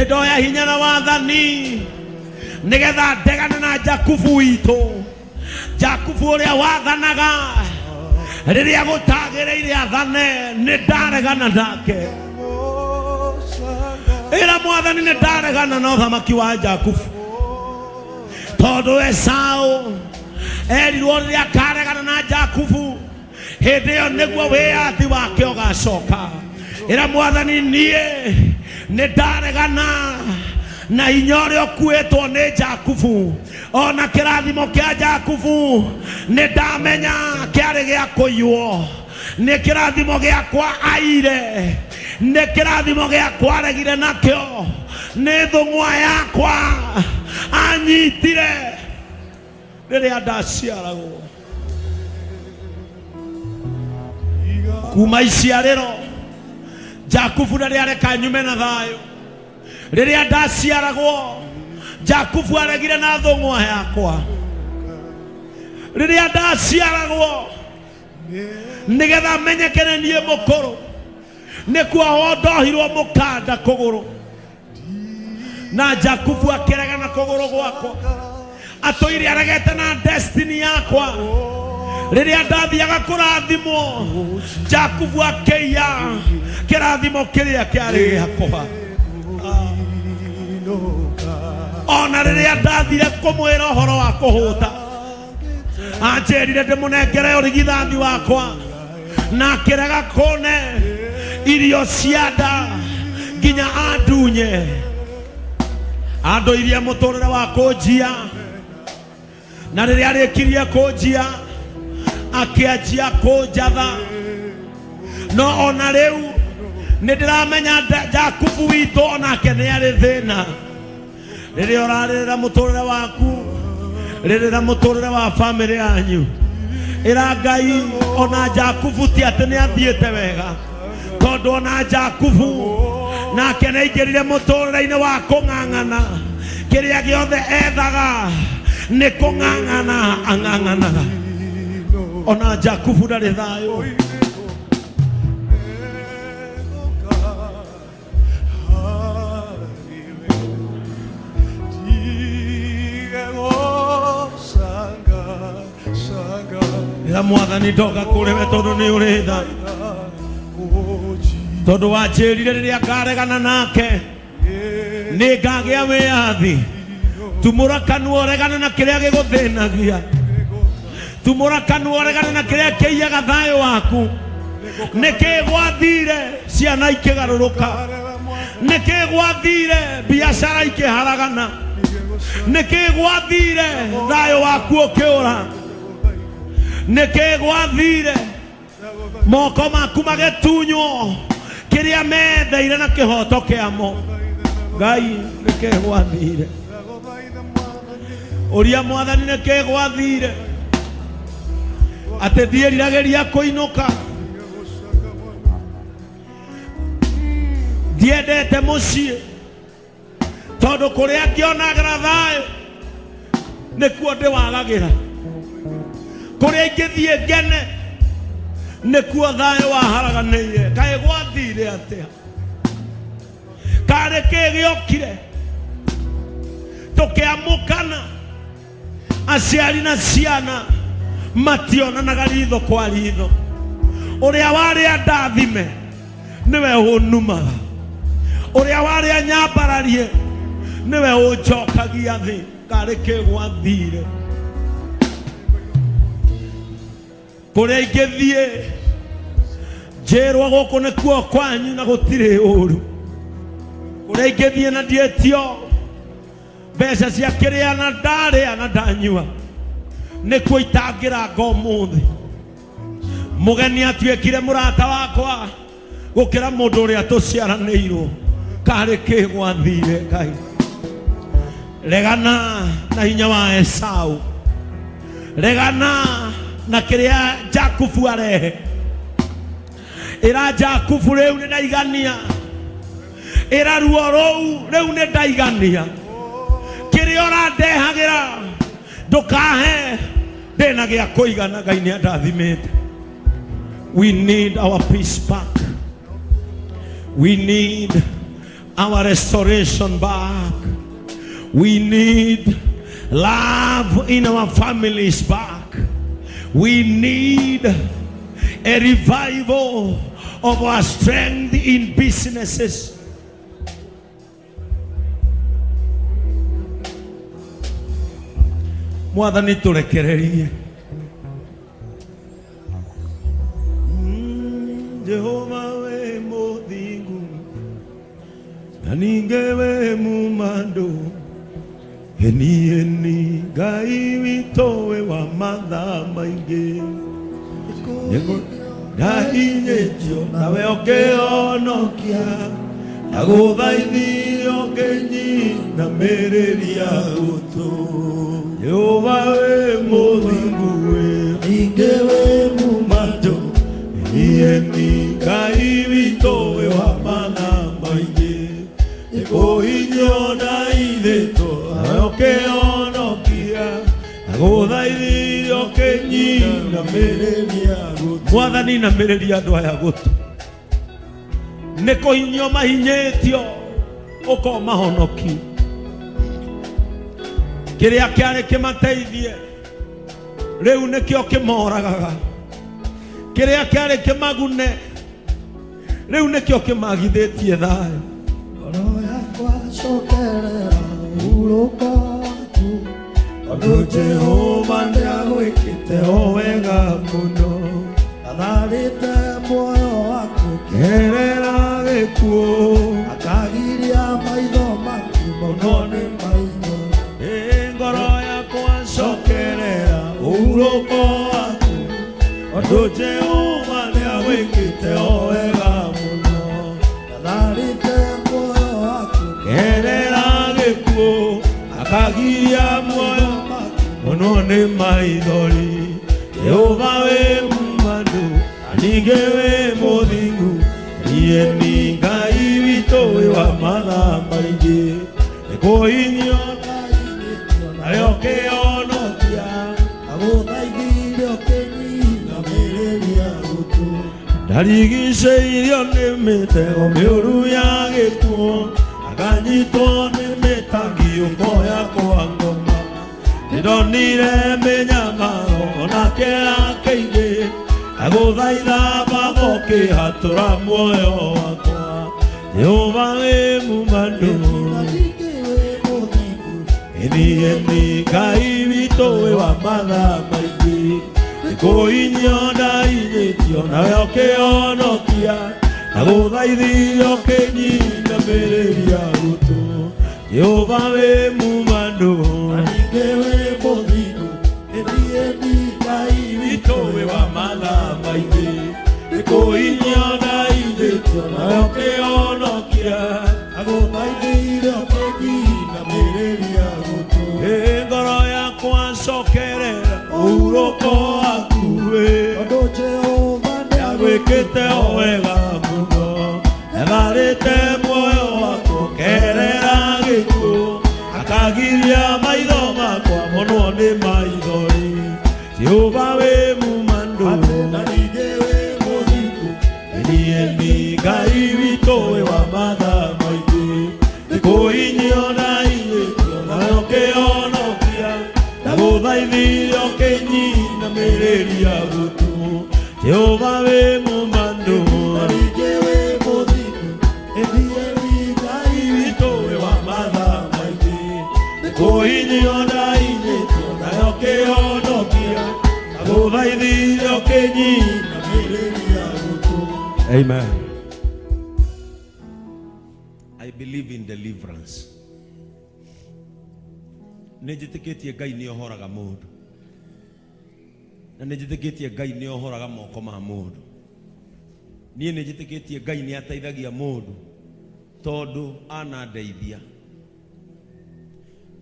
Nĩ ndoya hinya na wathani nĩgetha ndegane na Jakubu witũ, Jakubu ũrĩa wathanaga rĩrĩa gũtagĩrĩire athane. Nĩ ndaregana nake. Ĩra Mwathani, nĩ ndaregana na ũthamaki wa Jakubu, tondũ Esau erirwo rĩrĩa akaregana na Jakubu, hĩndĩ ĩyo nĩguo wĩyathi wake ũgacoka. Ĩra Mwathani, niĩ nĩ ndaregana na hinya ũrĩa ũkuĩtwo nĩ Jakubu. Ona kĩrathimo kĩa Jakubu nĩ ndamenya kĩarĩ gĩa kũiywo. Nĩ kĩrathimo gĩakwa aire, nĩ kĩrathimo gĩakwa aregire nakĩo, nĩ thũng'wa yakwa anyitire rĩrĩa ndaciaragwo. Kuma iciarĩro Jakubu ndarĩ areka nyume na thayũ. Rĩrĩa ndaciaragwo, Jakubu aregire na thũng'wa yakwa. Rĩrĩa ndaciaragwo, nĩgetha menyeke nĩ niĩ mũkũrũ, nĩ kuohwo ndohirwo mũkanda kũgũrũ, na Jakubu akĩrega na kũgũrũ gwakwa. Atũire aregete na destiny yakwa. Rĩrĩa ndathiaga kũrathimwo, Jakubu akĩiya kĩrathimo kĩrĩa kĩarĩ gĩakwa. Ona rĩrĩa ndathire kũmwĩra ũhoro wa kũhũta, anjĩrire ndĩmũnengere ũrigithathi wakwa, na akĩrega kũne irio cia nda nginya andunye. Andũirie mũtũrĩre wa kũnjia, na rĩrĩa arĩkirie kũnjia, akĩanjia kũnjatha. No ona rĩu nĩ ndĩramenya Jakubu witũ onake nĩ arĩ thĩna. Rĩrĩa ũrarĩrĩra mũtũrĩre waku, rĩrĩra mũtũrĩre wa bamĩrĩ yanyu, ĩra Ngai, ona Jakubu ti atĩ nĩ athiĩte wega, tondũ ona Jakubu nake nĩ aingĩrire mũtũrĩre-inĩ wa kũng'ang'ana. Kĩrĩa gĩothe ethaga nĩ kũng'ang'ana ang'ang'anaga. Ona Jakubu ndarĩ thayũ. Ĩra Mwathani, ndoka kũrĩ we tondũ nĩ ũrĩ tha, tondũ wanjĩrire rĩrĩa ngaregana nake nĩ ngagĩa wĩyathi. Tumũra kanua ũregane na kĩrĩa gĩgũthĩnagia. Tumũra kanua ũregane na kĩrĩa kĩiyaga thayũ waku. Nĩkĩ gwathire ciana ikĩgarũrũka? Nĩkĩ gwathire biacara ikĩharagana? Nĩkĩ gwathire thayũ waku ũkĩũra? Nĩkĩ gwathire moko maku magĩtunywo kĩrĩa metheire na kĩhoto kĩamo? Ngai, nĩkĩ gwathire? Ũria Mwathani, nĩkĩ gwathire atĩ ndiĩriragĩria kũinũka? Ndiendete mũciĩ, tondũ kũrĩa ngĩonagĩra thayũ nĩkuo ndĩwagagĩra. Kũrĩa ingĩthiĩ ngene nĩkuo thayũ waharaganĩire. Kaĩ gwathire atĩa? Karĩ kĩ gĩokire tũkĩamũkana? Aciari na ciana mationanaga ritho kwa ritho. Ũrĩa warĩa ndathime nĩwe ũnumaga, ũrĩa warĩa nyambararie nĩwe ũnjokagia thĩ. Karĩ kĩ gwathire? Kũrĩa ingĩthiĩ njĩrwo gũkũ nĩkuo kwanyu na gũtirĩ ũru, kũrĩa ingĩthiĩ na ndiĩtio mbeca cia kĩrĩa na ndarĩa na ndanyua, nĩkuo itangĩranga ũmũthĩ. Mũgeni atuĩkire mũrata wakwa gũkĩra mũndũ ũrĩa tũciaranĩirwo. Karĩ kĩ gwathire? Ngai, regana na hinya wa Esau, regana na kĩrĩa Jakubu arehe. Ĩra Jakubu, rĩu nĩ ndaigania. Ĩra ruo rũu, rĩu nĩ ndaigania. Kĩrĩa ũrandehagĩra ndũkahe, ndĩna gĩa kũigana. Ngai nĩ andathimĩte. We need our peace back. We need our restoration back. We need love in our families back. We need a revival of our strength in businesses. Mwathani tũrekererie. Jehova wĩ mũthingu na ningĩ wĩ mumandũ ĩni ĩni Ngai witũ wĩ wa matha maingĩ ndahinyĩtio nawe ũkĩhonokia ndagũthaithire ũkĩnyinamĩrĩria gũtũ Jehova wĩ mũthingu wĩ Ningĩ wĩ mumandũ ĩni Ngai witũ wĩ wa matha maingĩ nĩkũhinyio ndaithĩtwo nawe ũkĩhonokia ndagũthaithire ũkĩnyinamĩrĩria gũtũ. Mwathani inamĩrĩria andũ aya gũtũ nĩ kũhinyio mahinyĩtio ũkomahonoki kĩrĩa kĩarĩ kĩmateithie rĩu nĩkĩo kĩmoragaga kĩrĩa kĩarĩ kĩmagune rĩu nĩkĩo kĩmagithĩtie thayũ. Ngoro yakwa cokerera ũhurũko waku tondũ Jehova nĩagwĩkĩte o wega mũno atharĩte muoyo waku Kerera gĩkuũ akagiria maitho maku monwo nĩ maitho. Ĩ ngoro yakwa cokerera ũhurũko waku tondũ Jehova nĩagwĩkĩte o wega mũno atharĩte muoyo waku kerera gĩkuũ akagiria muoyo maku mũno nĩ maithori. Jehova wĩ mumandũ na ningĩ wĩ mũthingu niĩ nĩ Ngai witũ wĩ wa matha maingĩ nĩkũhinyio nawe ũkĩhonokia agũthaithire ũkĩnyinamĩrĩria gũtũ ndarigicĩirio nĩ mĩtego mĩũru ya gĩkuũ akanyitwo nĩ mĩtangiũko ya kwa ngoma nĩndonire mĩnyamaro ona kĩeha kĩingĩ agũthaitha Baba ũkĩhatũra muoyo wakwa Jehova wĩ mumandũ na ningĩ wĩ mũthingu ĩni ĩni Ngai witũ wĩ wa matha maingĩ nĩkũhinyio ndahinyĩtio nawe ũkĩhonokia ndagũthaithire ũkĩnyinamĩrĩria gũtũ Jehova wĩ mumandũ na ningĩ wĩ mũthingu ĩni ĩni Ngai witũ wĩ wa matha maingĩ nĩkũhinyio ndahinyĩtio nawe ũkĩhonokia agũthaithire ũkĩnyinamĩrĩria gũtũ Ĩ ngoro yakwa cokerera ũhurũko waku wĩ tondũ Jehova nĩagwĩkĩte o wega mũno nĩatharĩte muoyo wakwa kerera gĩkuũ akagiria maitho makwa monwo nĩ maithori Jehova wĩ mumandũ na ningĩ wĩ mũthingu ĩni ĩni Ngai witũ wĩ wa matha maingĩ nĩkũhinyio ndahinyĩtio nawe ũkĩhonokia ndagũthaithire ũkĩnyinamĩrĩria gũtũ Jehova wĩ mumandũ na ningĩ wĩ mũthingu ĩni ĩni Ngai witũ wĩ wa matha maingĩ nĩkũhinyio ndahinyĩtio nawe ũkĩhonokia ndagũthaithire ũkĩnyinamĩrĩria gũtũ Amen. I believe in deliverance. Nĩ njĩtĩkĩtie Ngai nĩ ohoraga mũndũ na nĩ njĩtĩkĩtie Ngai nĩ ohoraga moko ma mũndũ. Niĩ nĩ njĩtĩkĩtie Ngai nĩ ateithagia mũndũ tondũ anandeithia.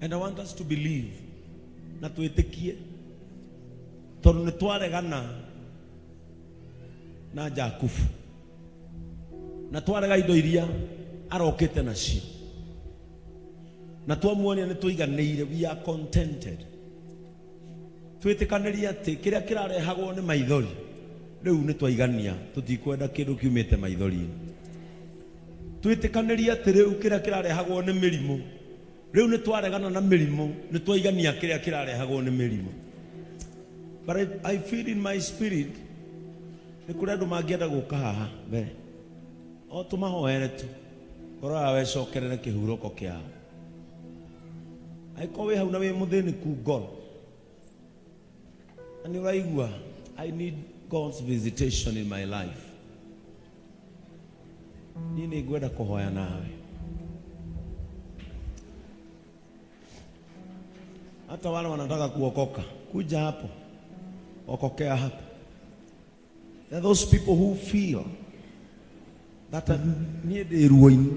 And I want us to believe na twĩtĩkie tondũ nĩ twaregana na Jakubu na twarega indo iria arokĩte nacio na twamuonia nĩ tũiganĩire, we are contented. Twĩtĩkanĩrie atĩ kĩrĩa kĩrarehagwo nĩ maithori rĩu nĩ twaigania, tũtikwenda kĩndũ kiumĩte maithori-inĩ. Twĩtĩkanĩrie atĩ rĩu kĩrĩa kĩrarehagwo nĩ mĩrimũ, rĩu nĩ twaregana na mĩrimũ, nĩ twaigania kĩrĩa kĩrarehagwo nĩ mĩrimũ. But I feel in my spirit nĩ kũrĩ andũ mangĩenda gũka haha mbere, o tũmahoere tu, ngoro yao ĩcokerere kĩhurũko kĩao. Angĩkorwo wĩ hau na wĩ mũthĩnĩku ngoro na nĩ ũraigua I need God's visitation in my life, niĩ nĩ ngwenda kũhoya nawe. Hata wale wanataka kuokoka, kuja hapo, okokea hapo. There are those people who feel that niĩ ndĩ ruo-inĩ,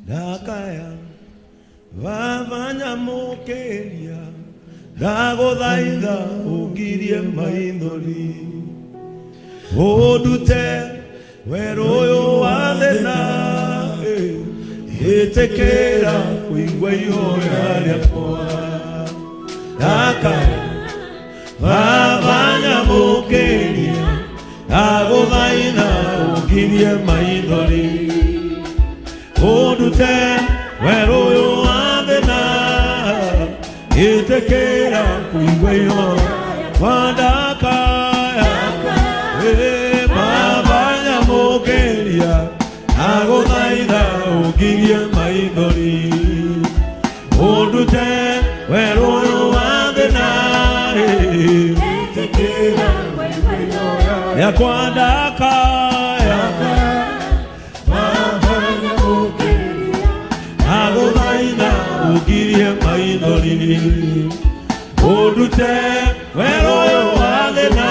ndakaya baba nyamũkĩria, ndagũthaitha ũngirie maithori, ũndute werũ ũyũ wa thĩna, ĩtĩkĩra kũigua ihoya rĩakwa. Ndakaya baba nyamũkĩria, ndagũthaitha ũngirie maithori, ũndute werũ ũyũ wa thĩna, ĩtĩkĩra kũigua ihoya kwandakaya. Ĩ, baba nyamũkĩria, ndagũthaitha ũngirie maithori, ũndute werũ ũyũ wa thĩna, ĩtĩkĩra yakwa ndakaya. Ndagũthaitha ũngirie maithori, ũndute werũ ũyũ wa thĩna,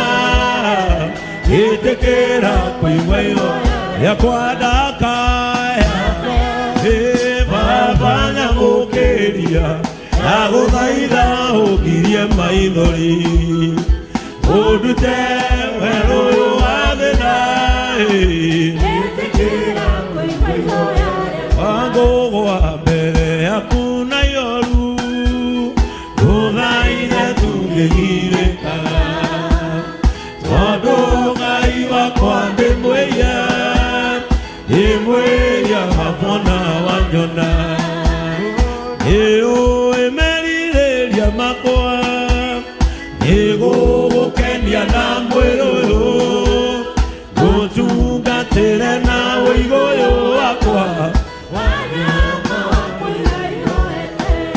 ĩtĩkĩra kũigua ihoya yakwa ndakaya. Ĩ, baba nyamũkĩria, ndagũthaitha ũngirie maithori, ũndute werũ ũyũ wa thĩna, wangũgwa mbere yaku na ioru, ndũthaithe tungĩgirĩkaga, tondũ Ngai wakwa ndĩmwĩia, ndĩmwĩia hamwe wanyona, nĩũĩ merirĩria makwa, nĩgũgũkenia na mwĩrĩ ũyũ, ngũtungatĩre na ũigũyũ wakwa.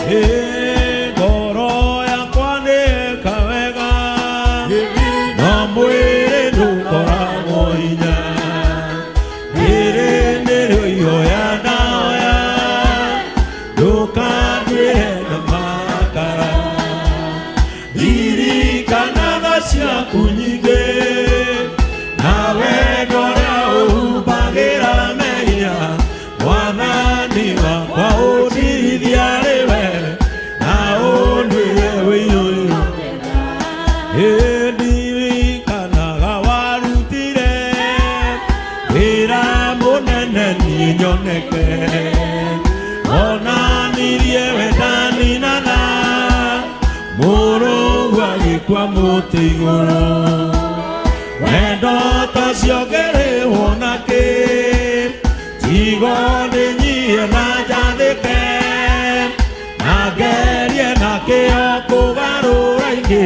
Ĩ, ngoro yakwa nĩĩka wega, no mwĩrĩ ndũkoragwo hinya. Rĩrĩ nĩrĩo ihoya ndahoya, ndũkanduĩre na makara, ririkana tha ciaku nyingĩ na wendo ũrĩa ũhumbagĩra mehia. Mwathani wakwa, ũndirithia rĩwe na ũnduĩre wĩiyũyũ. Ndirikanaga warutire wĩra mũnene niĩ nyoneke, onanirie wendani na tha, mũrũgu agĩkua mũtĩ igũrũ. Wendo tocio ngĩrĩhwo nakĩ? Tigo ndĩnyihie na njathĩke, na ngerie na kĩo kũgarũra ingĩ,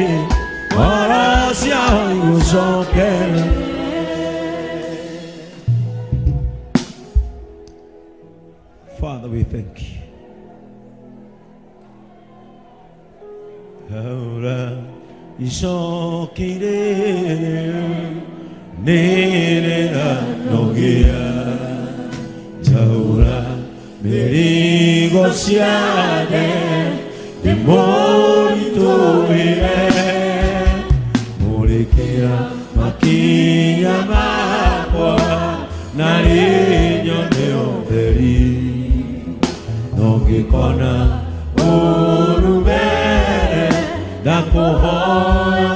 ngoro ciao igũcokere. Father, we thank you. Haura icoki rĩrĩ nĩrĩranogia, njaũra mĩrigo ciake ndĩmũritũhĩre, mũrĩkĩra makinya makwa na rĩnyone ũtheri, no ngĩkona ũru mbere, ndakũhoya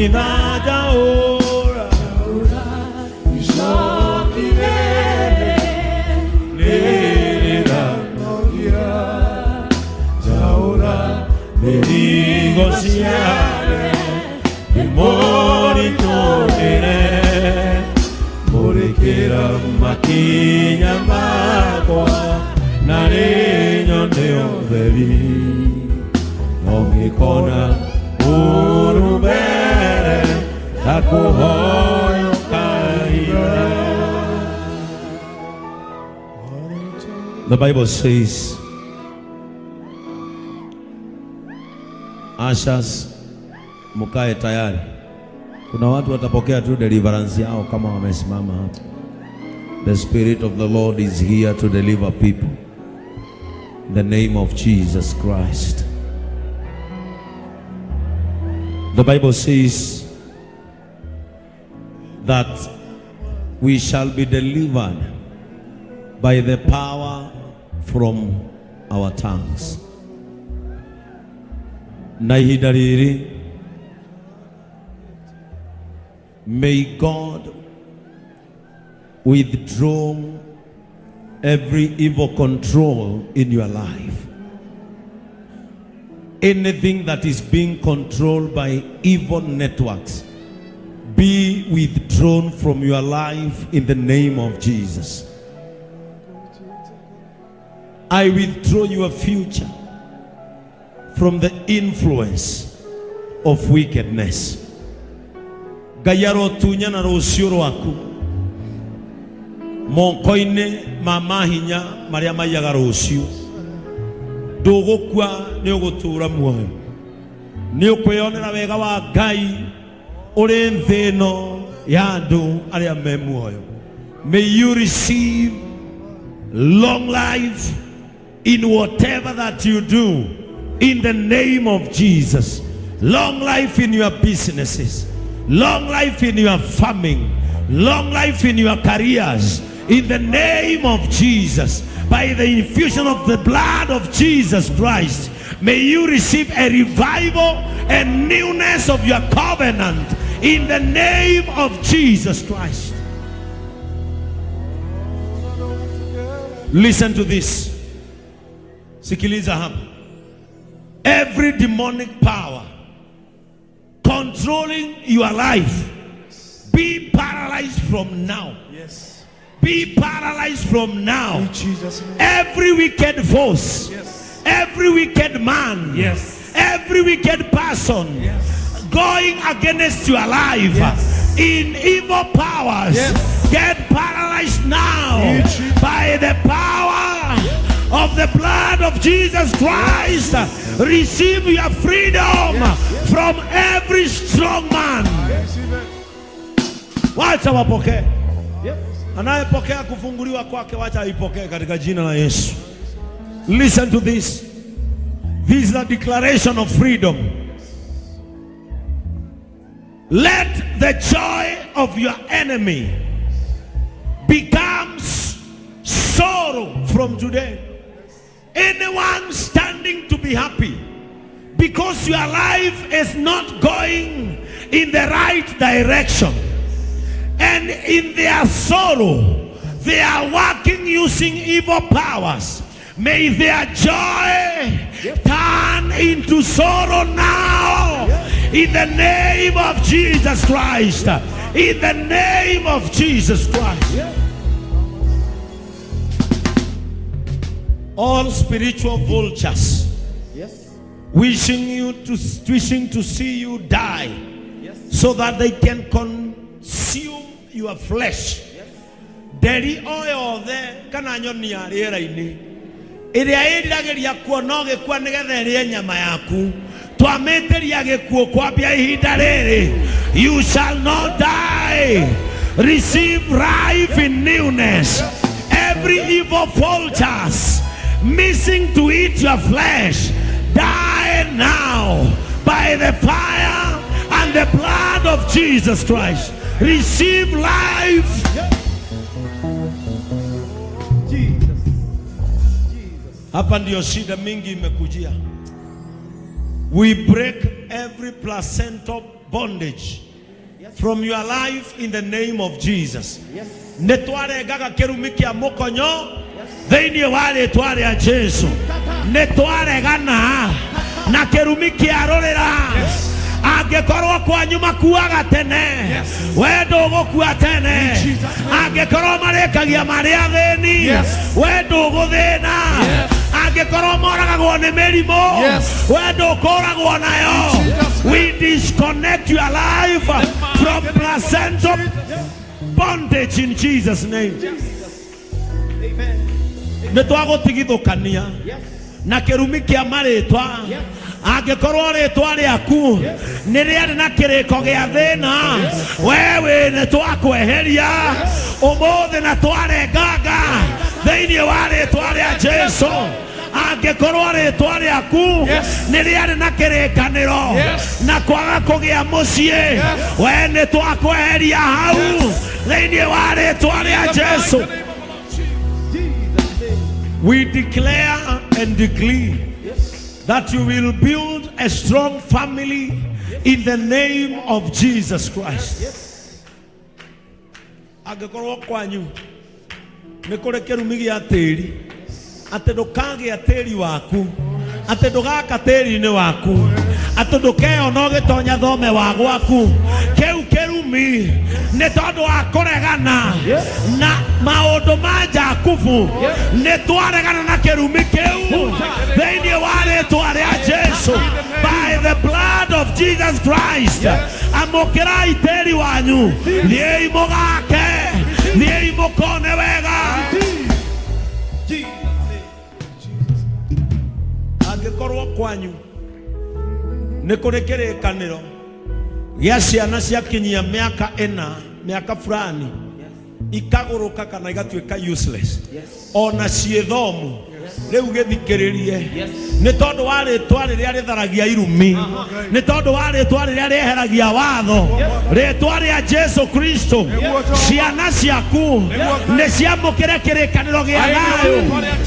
ithanjaũra. Icoki rĩrĩ rĩrĩranogia, njaũra mĩrigo ciake ndĩmũritũhĩre, mũrĩkĩra makinya. Na nĩ nyone ũtheri no ngĩkona ũru mbere ndakũhoya ũkaire. The Bible says, ushers, mkae tayari. Kuna watu watapokea tu deliverance yao kama wamesimama hapa. The Spirit of the Lord is here to deliver people. In the name of Jesus Christ. The Bible says that we shall be delivered by the power from our tongues. Na ihinda rĩrĩ, may God withdraw every evil control in your life. Anything that is being controlled by evil networks, be withdrawn from your life in the name of Jesus. I withdraw your future from the influence of wickedness. Ngai arotunyana rũciũ rwaku moko-inĩ ma mahinya marĩa maiyaga rũciũ. Ndũgũkua, nĩ ũgũtũũra muoyo, nĩ ũkwĩyonera wega wa Ngai ũrĩ thĩ ĩno ya andũ arĩa me muoyo. May you receive long life in whatever that you do in the name of Jesus. Long life in your businesses, long life in your farming, long life in your careers in the name of Jesus. By the infusion of the blood of Jesus Christ, may you receive a revival and newness of your covenant in the name of Jesus Christ. Listen to this. Sikiliza hapa. Every demonic power controlling your life, be paralyzed from now. Yes. Be paralyzed from now. In Jesus' name. Every wicked force, Yes. every wicked man, Yes. every wicked person Yes. going against your life Yes. in evil powers, Yes. get paralyzed now In Jesus- by the power of the blood of Jesus Christ. Receive your freedom from every strong man. Receive it. Wacha wapokee. Yes. Anayepokea kufunguliwa kwake, wacha aipokee katika jina la Yesu. Listen to this. This is a declaration of freedom. Let the joy of your enemy becomes sorrow from today. Anyone standing to be happy because your life is not going in the right direction, and in their sorrow they are working using evil powers, may their joy turn into sorrow now in the name of Jesus Christ. In the name of Jesus Christ. All spiritual vultures wishing to see you die so that they can consume your flesh, nderi o yothe kana nyoni ya rĩera-inĩ ĩrĩa ĩriragĩria kuona ũgĩkua nĩgetha ĩrĩe nyama yaku, twamĩtĩria gĩkuũ kwambia ihinda rĩrĩ. You shall not die. Receive life in newness. Every evil vultures missing to eat your flesh, die now by the fire and the blood of Jesus Christ. Receive life. Jesus. Jesus. Hapa ndio shida mingi imekujia. We break every placental bondage from your life in the name of Jesus. Yes. Nĩ twarengaga kĩrumi kĩa mũkonyo thĩinĩ wa rĩtwa rĩa Jesu. Nĩ twaregana na kĩrumi kĩa rũrĩra. Angĩkorwo kwanyu makuaga tene, Yes. we ndũgũkua tene. In Jesus' name. Angĩkorwo marĩkagia marĩ athĩni, Yes. we ndũgũthĩna. Yes. Angĩkorwo moragagwo nĩ mĩrimũ, Yes. we ndũkũragwo nayo. In Jesus' name. We disconnect your life from placental bondage in Jesus' name. Nĩ twagũtigithũkania na kĩrumi kĩa marĩtwa. Angĩkorwo rĩtwa rĩaku nĩ rĩarĩ na kĩrĩko gĩa thĩna, we wĩ nĩ twakweheria ũmũthĩ na twarenganga thĩinĩ wa rĩtwa rĩa Jesu. Angĩkorwo rĩtwa rĩaku Yes. nĩ rĩarĩ na kĩrĩkanĩro Yes. na kwaga kũgĩa mũciĩ, we nĩ twakweheria hau thĩinĩ wa rĩtwa rĩa Jesu. In the name of the Lord Jesus. We declare and decree that you will build a strong family in the name of Jesus Christ. Angĩkorwo kwanyu nĩ kũrĩ kĩrumi gĩa tĩri, atĩ ndũkagĩa tĩri waku, atĩ ndũgaka tĩri-inĩ waku, atĩ ndũkeyona ũgĩtonya thome wa gwaku, kĩu kĩrumi nĩ tondũ wa kũregana na maũndũ ma Jakubu, nĩ twaregana na kĩrumi kĩu thĩinĩ wa rĩtwa rĩa Jesu. By the blood of Jesus Christ, amũkĩrai tĩri wanyu, thiĩi mũgake, thiĩi mũkone wega. Angĩkorwo kwanyu nĩ kũrĩ kĩrĩkanĩro gĩa ciana ciakinyia mĩaka ĩna, mĩaka fulani, ikagũrũka kana igatuĩka useless ona ciĩthomu, rĩu gĩthikĩrĩrie, nĩ tondũ wa rĩtwa rĩrĩa rĩtharagia irumi, nĩ tondũ wa rĩtwa rĩrĩa rĩeheragia watho, rĩtwa rĩa Jesu Kristo, ciana ciaku nĩ ciamũkĩre kĩrĩkanĩro gĩa thayũ,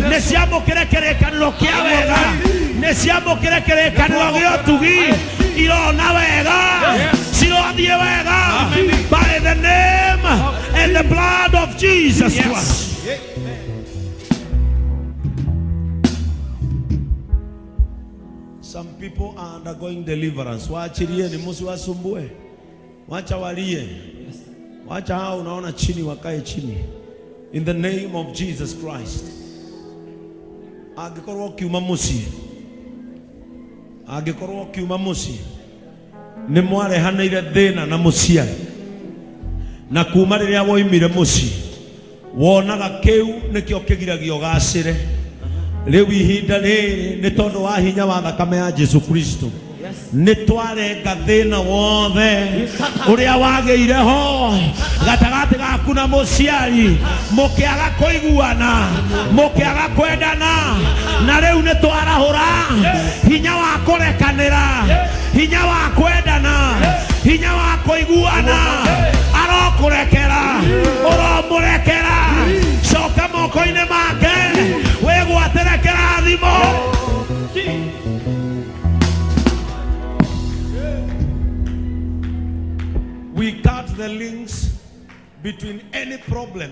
nĩ ciamũkĩre kĩrĩkanĩro kĩa wega, nĩ ciamũkĩre kĩrĩkanĩro gĩa ũtugi, irona wega, cirothiĩ wega, by the name and the blood of Jesus Christ. Some people are undergoing deliverance. Waachilieni, msiwasumbue. Wacha walie. Wacha hao unaona chini wakae chini. In the name of Jesus Christ. Angĩkorwo ũkiuma mũciĩ, angĩkorwo ũkiuma mũciĩ nĩ mwarehanĩire thĩna na mũciari, na kuma rĩrĩa woimire mũciĩ wonaga kĩu nĩkĩo kĩgiragia ũgacĩre, rĩu ihinda rĩrĩ nĩ tondũ wa hinya wa thakame ya Jesu Kristo, nĩ twarenga thĩna wothe ũrĩa wagĩire ho gatagatĩ gaku na mũciari, mũkĩaga kũiguana, mũkĩaga kwendana, na rĩu nĩ twarahũra hinya wa kũrekanĩra, hinya wa kwendana, hinya wa kũiguana. Arokũrekera, ũromũrekera, coka moko-inĩ make, wĩgwatĩre kĩrathimo. We cut the links between any problem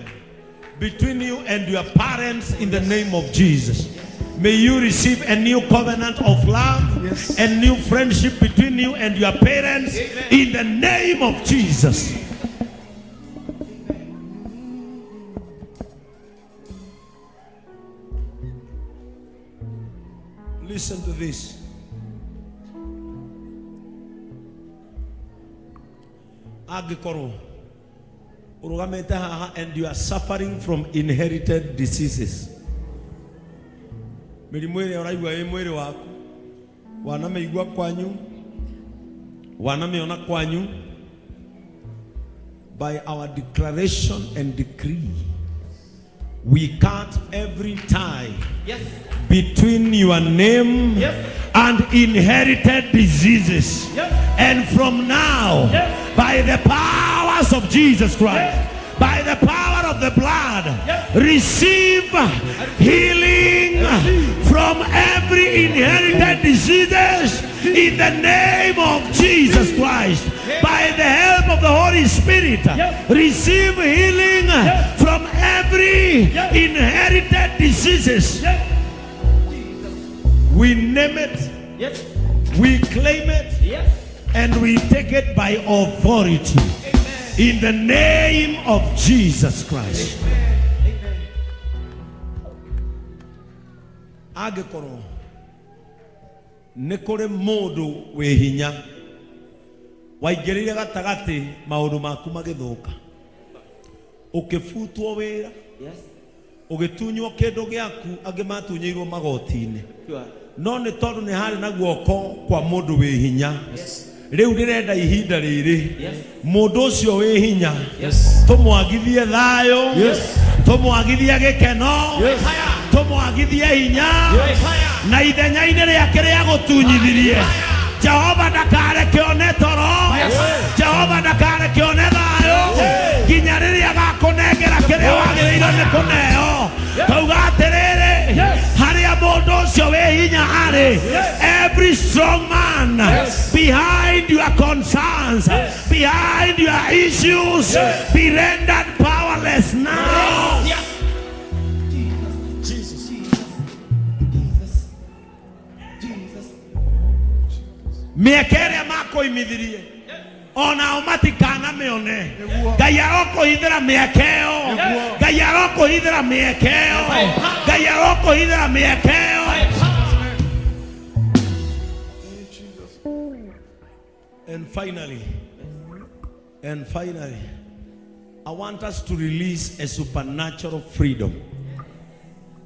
between you and your parents in the name of Jesus. May you receive a new covenant of love, Yes. a new friendship between you and your parents in the name of Jesus. Listen to this. Angĩkorwo ũrũgamĩte haha and you are suffering from inherited diseases, mĩrimũ ĩrĩa ũraigua ĩ mwĩrĩ waku, wanamĩigua kwanyu, wanamĩona kwanyu, by our declaration and decree, we cut every tie Yes. between your name Yes. and inherited diseases. Yes. And from now, Yes. by the powers of Jesus Christ, by the power of the blood, Yes. receive healing from every inherited diseases in the name of Jesus Christ. By the help of the Holy Spirit, Yes. receive healing Yes. from every Yes. inherited diseases. Yes. We name it, Yes. we claim it, Yes. And we take it by authority. In the name of Jesus Christ. Angĩkorwo nĩ kũrĩ mũndũ wĩ hinya waingĩrĩire gatagatĩ maũndũ maku magĩthũka, ũkĩbutwo wĩra, ũgĩtunywo kĩndũ gĩaku, angĩ matunyĩirwo magoti-inĩ, no nĩ tondũ nĩ harĩ na guoko kwa mũndũ wĩ hinya. Rĩu ndĩrenda ihinda rĩrĩ mũndũ ũcio wĩ hinya tũmwagithie thayũ, tũmwagithie gĩkeno, tũmwagithie hinya, na ithenya-inĩ rĩake rĩa gũtunyithirie, Jehova ndakareke one toro, Jehova ndakareke one thayũ nginya rĩrĩa agakũnengera kĩrĩa wagĩrĩirwo nĩ kũneo. Tauga atĩrĩrĩ, harĩa mũndũ ũcio wĩ hinya arĩ, every strong man behind your concerns, behind your issues, be rendered powerless now. Jesus. Jesus. Jesus. Mĩeke ĩrĩa makũimithirie onao matikanamĩone. Ngai arokũhithĩra mĩeke ĩyo. Ngai arokũhithĩra mĩeke ĩyo. Ngai arokũhithĩra mĩeke ĩyo. Jesus. And finally, I want us to release a supernatural freedom.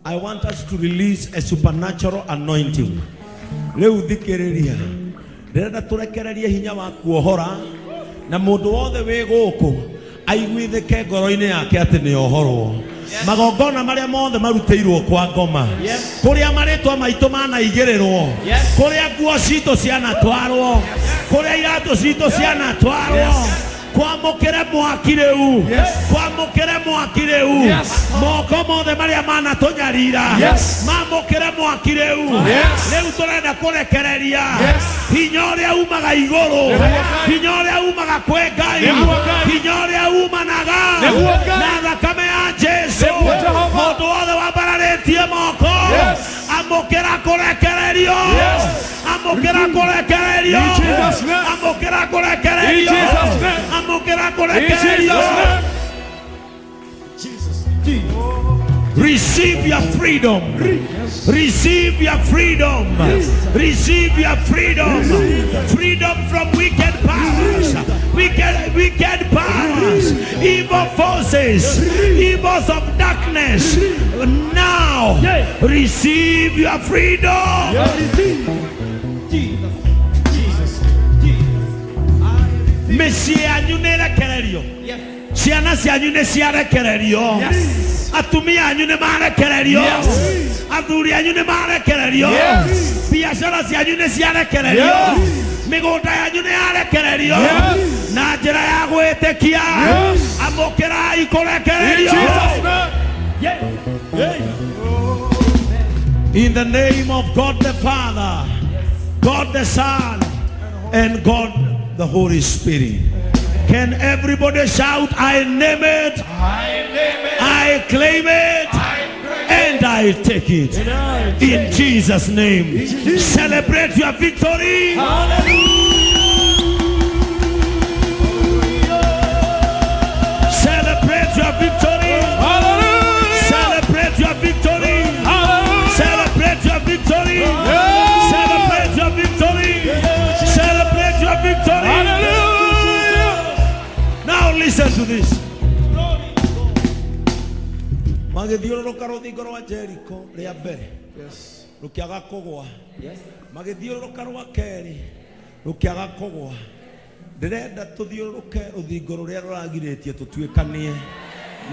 I want us to release a supernatural anointing. Rĩu thikĩrĩria, ndĩrenda tũrekererie hinya wa kuohora na mũndũ wothe wĩ gũkũ aiguithĩke ngoro-inĩ yake atĩ nĩ ohorwo. Magongona marĩa mothe marutĩirwo kwa ngoma, kũrĩa marĩtwa maitũ manaigĩrĩrwo, kũrĩa nguo citũ cianatwarwo, kũrĩa iratũ citũ cianatwarwo, kwamũkĩre mwaki rĩu, kwamũkĩre mwaki rĩu. Moko mothe marĩa manatũnyarira mamũkĩre mwaki rĩu. Rĩu tũrenda kũrekereria hinya ũrĩa umaga igũrũ, hinya ũrĩa umaga kwĩ Ngai, Nĩguo Ngai. hinya ũrĩa umanaga Nĩguo Ngai. na thakame ya Jesu. Nĩguo Jehova. Mũndũ wothe wambararĩtie moko, amũkĩra kũrekererio, amũkĩra kũrekererio, In Jesus' name. amũkĩra kũrekererio, In Jesus' name. amũkĩra In kũrekererio. Jesus' name. Jesus. Jesus. Receive your freedom. Receive your freedom. Receive your freedom. Freedom from wicked powers. Wicked powers. Evil forces. Evils of darkness. Now, receive your freedom. Jesus. Jesus. Jesus. Mĩciĩ yanyu nĩ ĩrekererio. Ciana cianyu nĩ ciarekererio. Atumia anyu nĩ marekererio. Athuri anyu nĩ marekererio. Biacara cianyu nĩ ciarekererio. Mĩgũnda yanyu nĩ yarekererio. Na njĩra ya gwĩtĩkia, amũkĩrai In kũrekererio. Jesus' name. In the name of God the Father, God the Son, and God the Holy Spirit. Can everybody shout, "I name it, I name it. I claim it, and I take it"? In Jesus' name. Celebrate your victory. Hallelujah. Celebrate your victory. Hallelujah. Celebrate your victory. Hallelujah. Celebrate your victory. Celebrate your victory. Celebrate your victory. Hallelujah. Now listen to this. Magĩthiũrũrũka rũthingo rwa Jericho rĩa mbere, rũkĩaga kũgwa. Magĩthiũrũrũka rwa kerĩ, rũkĩaga kũgwa. Ndĩrenda tũthiũrũrũke rũthingo rũrĩa rũragirĩtie tũtuĩkanie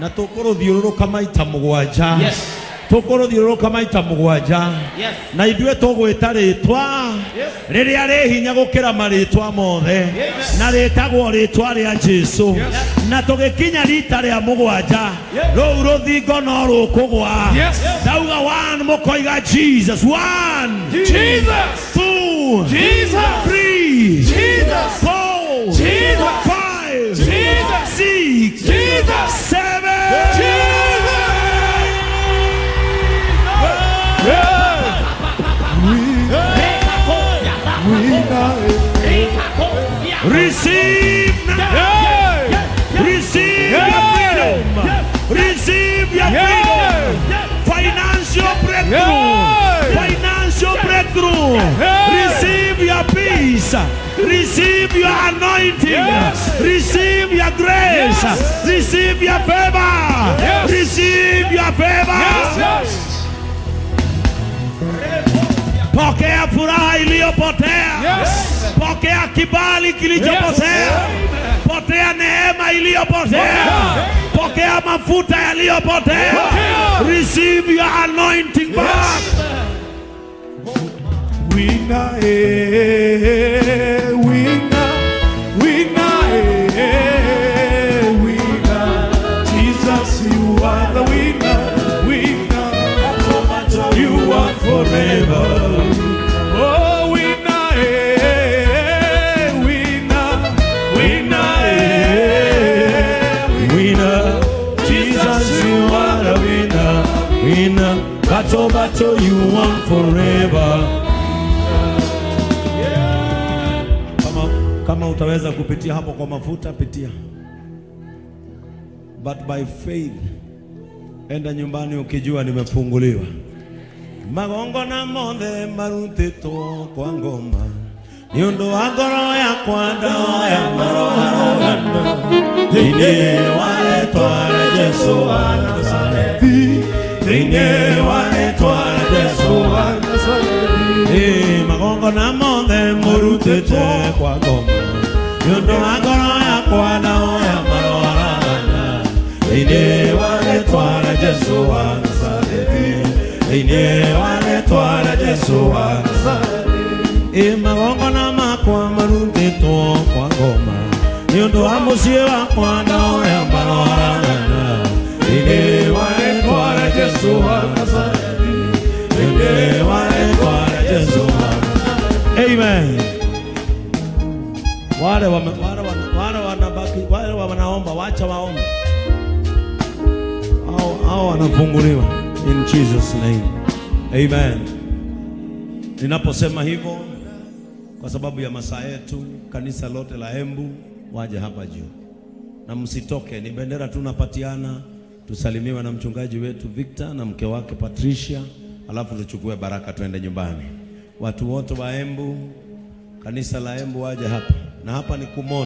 na tũkũrũthiũrũrũka maita mũgwanja. Tũkũrũthiũrũrũka maita mũgwanja na ithuĩ tũgwĩta rĩtwa rĩrĩa rĩ hinya gũkĩra marĩtwa mothe, na rĩtagwo rĩtwa rĩa Jesu. Na tũgĩkinya rita rĩa mũgwanja, rũu rũthingo no rũkũgwa. Ndauga one, mũkoiga Jesus. One, Jesus. two, Jesus. three, Jesus. four, Jesus. five, Jesus. six, Jesus. seven. Jesus. Yeah. Receive now. Hey! Receive your Yeah. freedom. Receive your Yeah. freedom. Financial breakthrough. Yeah. Financial breakthrough. Yeah. Receive your peace. Receive your anointing. Yes. Receive your grace. Yes. Receive your favor. Yes. Receive your favor. Yes, yes. Pokea furaha iliyopotea. Yes. Pokea kibali kilichopotea. Pokea neema iliyopotea. Pokea mafuta yaliyopotea. Pokea. Receive your anointing back. Winner, eh, winner, winner, eh, winner. Jesus, you are the winner, winner. You are forever. Oh, winner, eh, winner, winner, eh, Winner, Jesus, you are the winner. Winner, battle, battle, you won forever. Kama utaweza kupitia hapo kwa mafuta, pitia. But by faith, enda nyumbani ukijua nimefunguliwa. Magongona mothe marutĩtwo kwa ngoma nĩ ũndũ wa ngoro yakwa ndoya marũarũgano thĩinĩ wa rĩtwa rĩa Jesũ wa Nazarethi, thĩinĩ wa rĩtwa rĩa Jesũ wa Nazarethi. Ĩ, magongona mothe mũrutĩte kwa ngoma nĩ ũndũ wa ngoro yakwa ndoya marũarũgano thĩinĩ wa rĩtwa rĩa Jesũ wa Nazarethi, thĩinĩ wa rĩtwa rĩa Jesũ wa Nazarethi. Ĩ, magongona makwa marutĩtwo kwa ngoma nĩ ũndũ wa mũciĩ wakwa ndoya marũarũgana thĩinĩ wa rĩtwa rĩa Jesũ wa Nazarethi, thĩinĩ wa rĩtwa rĩa Jesũ wa Nazarethi. Amen. Wale wanabaki, wale wanaomba, wacha waombe. Hao wanafunguliwa in Jesus name. Amen. Ninaposema hivyo kwa sababu ya masaa yetu, kanisa lote la Embu waje hapa juu na msitoke, ni bendera tunapatiana, tusalimiwe na mchungaji wetu Victor na mke wake Patricia, alafu tuchukue baraka tuende nyumbani. Watu wote wa Embu, kanisa la Embu waje hapa, na hapa ni kumoto.